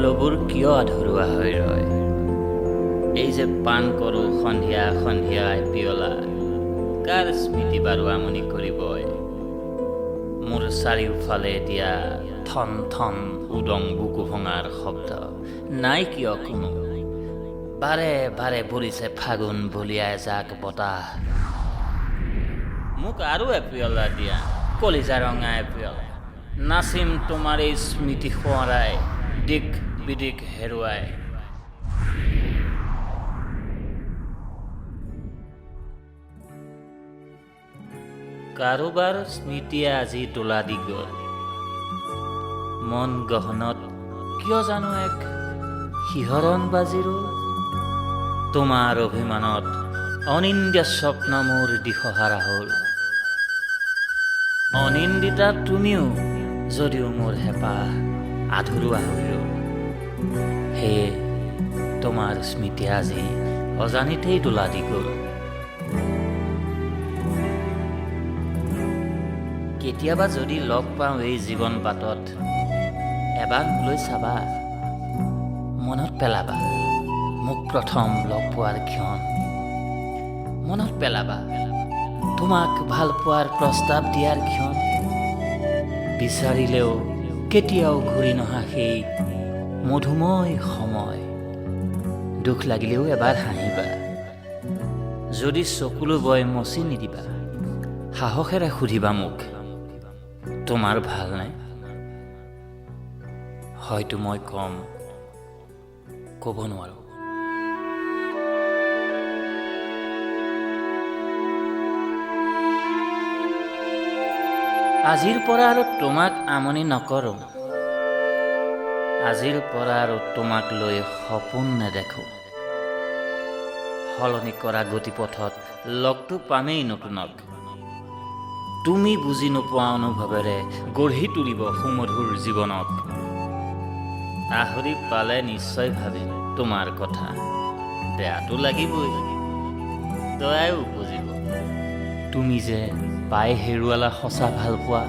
সকলোবোৰ কিয় আধৰুৱা হৈ ৰয়? এই যে পান কৰোঁ সন্ধিয়া সন্ধিয়া এপিয়লা, কাৰ স্মৃতি বাৰু আমনি কৰিব? মোৰ চাৰিওফালে এতিয়া থন থন উদং বুকু ভঙাৰ শব্দ, নাই কিয় কোনো? বাৰে বাৰে বলিছে ফাগুন বলিয়া এজাক বতাহ। মোক আৰু এপিয়লা দিয়া, কলিজা ৰঙা এপিয়লা। নাচিম তোমাৰ এই স্মৃতি সোঁৱৰাই, দিক বিদিক হেৰুৱাই। কাৰোবাৰ স্মৃতিয়ে আজি দোলা দি গ'ল মন গহনত, কিয় জানো এক শিহৰণ বাজি ৰ'ল। তোমাৰ অভিমানত অনিন্দ্য স্বপ্ন মোৰ দিশহাৰা হ'ল। অনিন্দিতা তুমিও যদিও মোৰ হেঁপাহ আধৰুৱা হৈ ৰ'ল। সেয়ে তোমাৰ স্মৃতি আজি অজানিতেই দোলা দি গ'ল। কেতিয়াবা যদি লগ পাওঁ এই জীৱন বাটত, এবাৰ মোলৈ চাবা, মনত পেলাবা মোক প্ৰথম লগ পোৱাৰ ক্ষণ। মনত পেলাবা তোমাক ভাল পোৱাৰ প্ৰস্তাৱ দিয়াৰ ক্ষণ। বিচাৰিলেও কেতিয়াও ঘূৰি নহা সেই মধুময় সময়। দুখ লাগিলেও এবাৰ হাঁহিবা, যদি চকুলো বয় মচি নিদিবা। সাহসেৰে সুধিবা মোক, তোমাৰ ভালনে? হয়তো মই ক'ম, ক'ব নোৱাৰোঁ। আজিৰ পৰা আৰু তোমাক আমনি নকৰোঁ, আজিৰ পৰা আৰু তোমাক লৈ সপোন নেদেখোঁ। সলনি কৰা গতিপথত লগটো পামেই নতুনক। তুমি বুজি নোপোৱা অনুভৱেৰে গঢ়ি তুলিব সুমধুৰ জীৱনক। আহৰি পালে নিশ্চয় ভাবিম তোমাৰ কথা, বেয়াটো লাগিবই, দয়াও উপজিব। তুমি যে পাই হেৰুৱালা সঁচা ভালপোৱা।